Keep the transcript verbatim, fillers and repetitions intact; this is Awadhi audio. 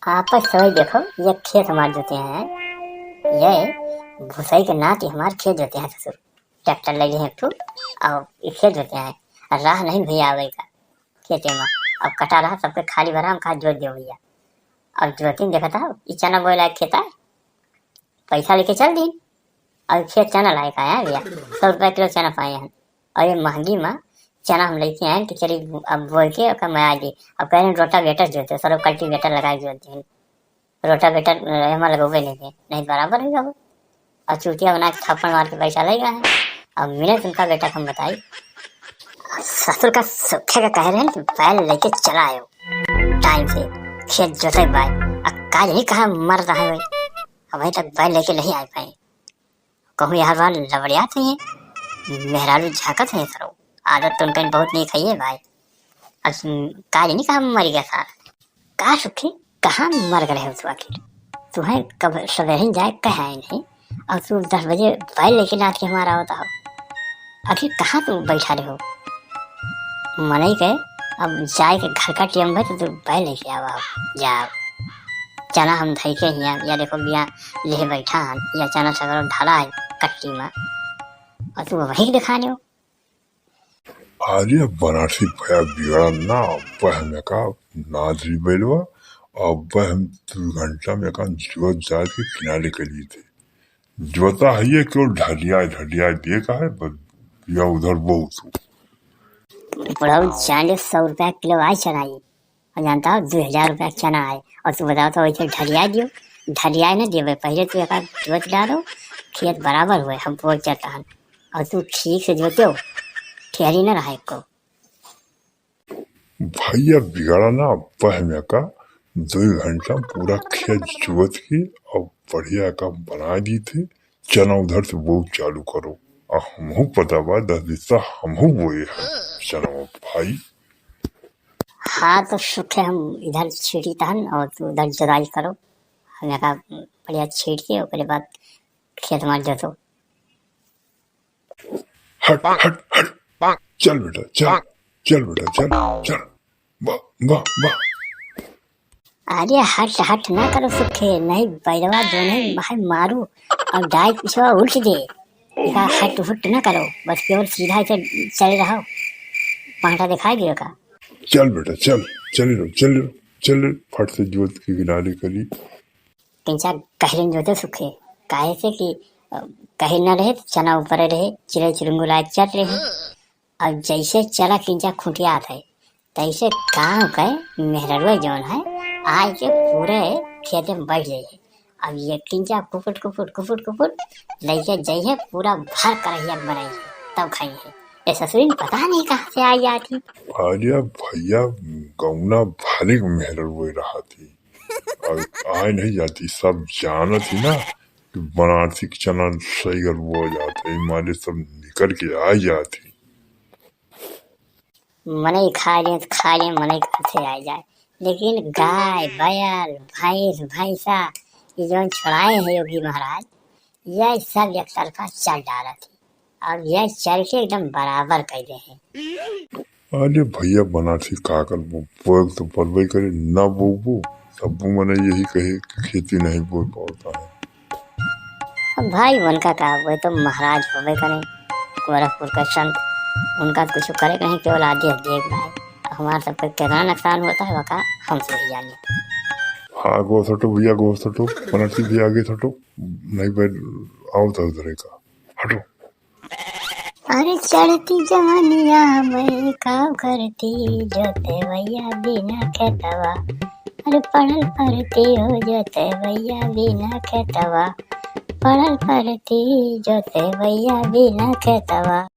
आपस सवई देखो, ये खेत हमार जोते हैं, ये भुसई के नाती हमार खेत जोते हैं ससुर। ट्रैक्टर लगे हैं एक ठो, और ये खेत जोते हैं, और राह नहीं भैया आवे का खेते में, अब कटा रहा सबके खाली भरा, हम कहा जोत दियो भैया। अब जोतिन देखा था, ई चना बोए लायक खेत है, पैसा लेके चल दीन। और खेत चना लायक आया भैया, सौ रुपया किलो चना पाए हैं। और ये महंगी में चना हम लेके आए कि चली अब बोल के ओकर मया दी। अब कह रहे हैं रोटावेटर जोते, सर कल्टीवेटर लगा के जोते हैं। रोटावेटर एमा लगोबे नहीं दे, नहीं बराबर हो जाओ। और चूतिया बना के थप्पड़ मार के पैसा ले गए हैं। अब मिले तुमका बेटा हम बताई, ससुर का सुखे का कह रहे हैं कि बैल लेके चला आयो टाइम से खेत जोते बाय। अब काज नहीं कहा मर रहा है भाई, अभी तक बैल लेके नहीं आ पाए। कहूँ यार बार लबड़ियात है, मेहरारू झाकत है सरो। आदत तो उनका बहुत नहीं खाइए भाई। अब सुन, काज नहीं कहा मर गया सार। का सुखी, कहाँ मर गए हो तू आखिर? तुम्हें कब सवेरे ही जाए कह आए नहीं, और तू दस बजे बैल लेके नाथ के हमारा होता हो। आखिर कहाँ तू बैठा रहे हो? मनई के अब जाए के घर का टेम भर तो तू बैल लेके आवा हो। जा, चना हम धई के हिया, या देखो बिया लेहे बैठा हन, या चना सगरो ढाला है कट्टी में, और तू वही दिखाने हो। अरे बनारसी भैया बिगड़ा ना, वह में का नाच भी बैलवा, और वह हम दो घंटा में का जोत जात के किनारे कर लिए थे। जोता है ये क्यों ढलिया, ढलिया दे का है, बस या उधर बहुत। बुढ़ऊ चालीस सौ रुपया किलो आई चना ये, और जानता हो दो हजार रुपया चना आए, और तू बताओ तो वैसे ढलिया दियो, ढलिया न देवे, पहले तू एक जोत डालो, खेत बराबर हुए, हम बोल चलता हन, और तू ठीक से जोतो, ठेहरी न रहा एको। भैया बिगड़ा ना, वह में का दो घंटा पूरा खेत जोत के और बढ़िया का बना दी थे। चना उधर से बोउ चालू करो। आ हमहू पता बा, दस दिन से हमहू बोए हैं चना भाई। हाँ, तो सुखे हम इधर छीटी तहन और तू उधर जोताई करो। हम यहाँ बढ़िया छीट के ओकरे बाद खेत में जोतो। हट, हट, हट। चल बेटा, चल। चल बेटा, चल, चल। वाह, वाह, वाह। अरे हट, हट ना करो सुखे, नहीं बैलवा जो नहीं भाई मारू और डाई पिछवा उल्ट दे। इका हट हुट ना करो, बस केवल सीधा ऐसे चले रहो, पांटा दिखाई दियो का। चल बेटा, चल, चले रहो, चले रहो, चले रहो, फट से जोत के किनारे करी। किंचा गहिरिन जोते सुखे, काहे से कि, अ, गहिर न रहे, तो चना ऊपरे रहे, चिड़ै चुरुंगुला चट रहे। अब जैसे चला किंचा खुटियात है, तैसे गाँव के मेहररुआ जौन है, आए के पूरे खेते में बैठ जाइए। अब ये किंचा कुपुट, कुपुट, कुपुट, कुपुट लइके जइहे, पूरा भर करहिया बनाइए, तब खाइए। ये ससुरिन पता नहीं कहाँ से आ जाती। अरे भैया, गौना भारी मेहररुआ रहा थी। अब आए नहीं जाती, सब जानत ही ना कि बनारसी के चना सही गल बोआ जात है, मारे सब निकल के आ जात ही। मनई खा ले तो खा ले, मनई कहाँ से आ जाए, लेकिन गाय, बैल, भैंस, भैंसा, ये जौन छोड़ाए हैं योगी महाराज, यह सब एक तरफा चल डालत ही। अब यह चल के एकदम बराबर कर दे हैं। अरे भैया, बनारसी का करबो, बोए तो परबे करे, ना बोबो, तब मने यही कहे कि खेती नहीं बोए पावता है। अब भाई, उनका का, वो तो महाराज होबे करे, गोरखपुर के संत, उनका कुछ करे के नहीं, केवल आदेश देख भाई। हमार सबके कितना नुकसान होता है, वका हम सही जाने। हाँ, गो सटो भैया, गो सटो, बनारसी भैया आगे सटो, नहीं बैठ, आओ तो उधर का, हटो। अरे चढ़ती जवानिया में का करती जोते भैया बिना खेतवा। अरे पड़ल परती हो जोते भैया बिना खेतवा। पड़ल परती जोते भैया बिना खेतवा।